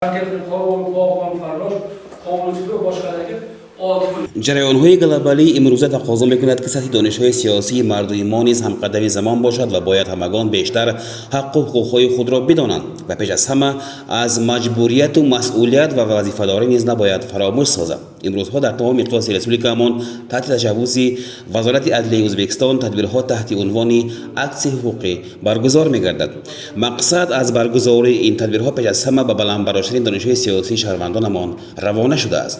Bog'bon, farrosh, hovlichi va boshqalarga 6 kun. Ҷараёнҳои глобалии имрӯза тақозо мекунад, ки сатҳи донишҳои сиёсии мардуми мо низ ҳамқадами замон бошад ва бояд ҳамагон бештар ҳаққу ҳуқуқҳои худро бидонанд ва пеш аз ҳама аз маҷбурияту масъулият ва вазифадорӣ низ набояд фаромӯш созад. Имрӯзҳо дар тамоми миқёси республикаамон таҳти ташаббуси Вазорати адлияи Ӯзбекистон тадбирҳо таҳти унвони аксияи ҳуқуқӣ баргузор мегардад. Мақсад аз баргузории ин тадбирҳо пеш аз ҳама ба баланд бардоштани донишҳои сиёсии шаҳрвандонамон равона шудааст.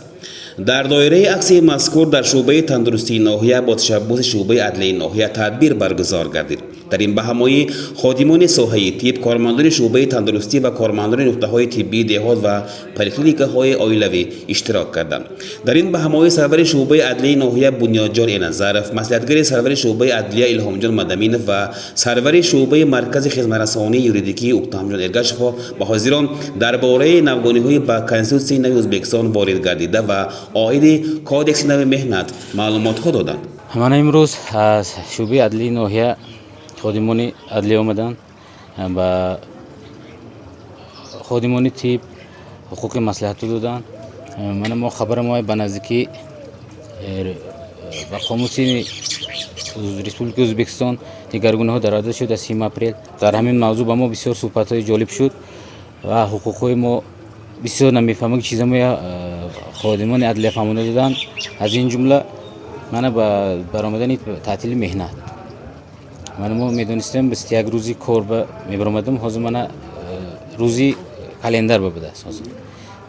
Дар доираи аксияи мазкур дар шӯъбаи тандурустии ноҳия бо ташаббуси шӯъбаи адлияи ноҳия тадбир баргузор гардид. Дар ин баҳамоӣ ходимони соҳаи тиб, кормандони шӯъбаи тандурустӣ ва кормандони нуқтаҳои тиббии деҳот ва поликлиникаҳои оилавӣ иштирок карданд. Дар ин баҳамоӣ сарвари шӯъбаи адлияи ноҳия Бунёдҷон Эназаров, маслиҳатгари сарвари шӯъбаи адлия Илҳомҷон Мадаминов ва сарвари шӯъбаи маркази хизматрасонии юридикии Уктамҷон Эргашевҳо ба ҳозирон дар бораи навгониҳои ба Конститутсияи нави Ӯзбекистон ворид гардида ва оиди Кодекси нави меҳнат маълумотҳо доданд. Мана, имрӯз аз шӯъбаи адлии ноҳия ходимони адлия омаданд, ба ходимони тиб ҳуқуқи маслиҳатӣ доданд. Мана, мо хабара мо ба наздикӣ ба қомуси Республикаи Ӯзбекистон дигаргуниҳо дароварда шуд аз 30 апрел. Дар ҳамин мавзӯъ ба мо бисёр суҳбатҳои ҷолиб шуд ва ҳуқуқҳои мо бисёр намефаҳмем, чиза мо ходимони адлия фаҳмонда доданд. Аз ин ҷумла, мана, ба баромадани таътили меҳнат. Мана, мо медонистем, 21 рӯзи кор ба мебаромадем, ҳозир, мана, рӯзи календар ба будааст. Ҳозир,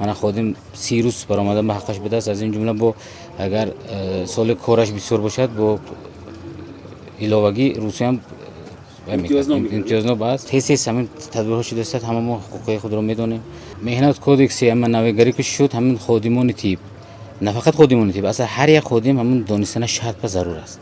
мана, ходим 30 рӯз баромадан ба ҳаққаш будааст. Аз ин ҷумла, бо агар соли кораш бисёр бошад, бо иловагӣ рӯзҳоям имтиёзнок аст. Тез тез ҳамин тадбирҳо шудааст, ҳама мо ҳуқуқҳои худро медонем. Меҳнат кодекси ама навигарӣ ки шуд, ҳамин ходимони тиб, на фақат ходимони тиб, аслан ҳар як ходим ҳамин донистана шарт ва зарур аст.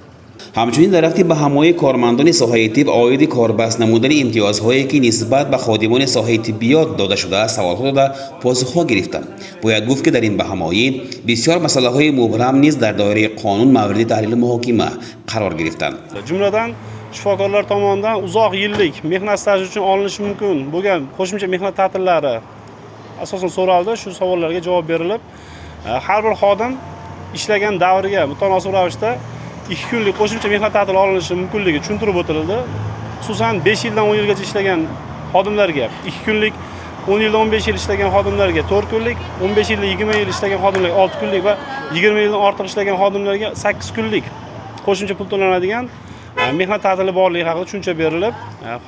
Ҳамчунин дар рафти ба ҳамоии кормандони соҳаи тиб оиди корбаст намудани имтиёзҳое, ки нисбат ба ходимони соҳаи тиббиёт дода шудааст, саволҳо дода, посухҳо гирифтанд. Бояд гуфт, ки дар ин баҳамоӣ бисёр масъалаҳои мубрам низ дар доираи қонун мавриди таҳлилу муҳокима қарор гирифтанд. Jumladan, shifokorlar tomonidan uzoq yillik mehnat staji uchun olinishi mumkin bo'lgan qo'shimcha mehnat ta'tillari asosan so'raldi. Shu savollarga javob berilib, har bir xodim ishlagan davriga mutanosib ravishda 2 kunlik qo'shimcha mehnat ta'tili olinishi mumkinligi tushuntirib o'tildi. Xususan, 5 yildan 10 yilgacha ishlagan xodimlarga 2 kunlik, 10 yildan 15 yil ishlagan xodimlarga 4 kunlik, 15 yildan 20 yil ishlagan xodimlarga 6 kunlik va 20 yildan ortiq ishlagan xodimlarga 8 kunlik qo'shimcha pul to'lanadigan mehnat ta'tili borligi haqida tushuncha berilib,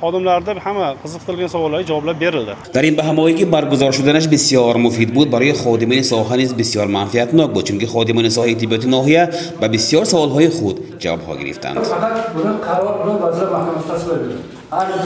xodimlarda hamma qiziqtirgan savollarga javoblar berildi. Дар ин баҳамоӣ, ки баргузор шуданаш бисёр муфид буд, барои ходимони соҳа низ бисёр манфиатнок буд, чунки ходимони соҳаи тиббиёти ноҳия ба бисёр саволҳои худ ҷавобҳо гирифтанд. Faqat buni qaror bilan Vazirlar Mahkamasi tasdiqlab beradi. Har bir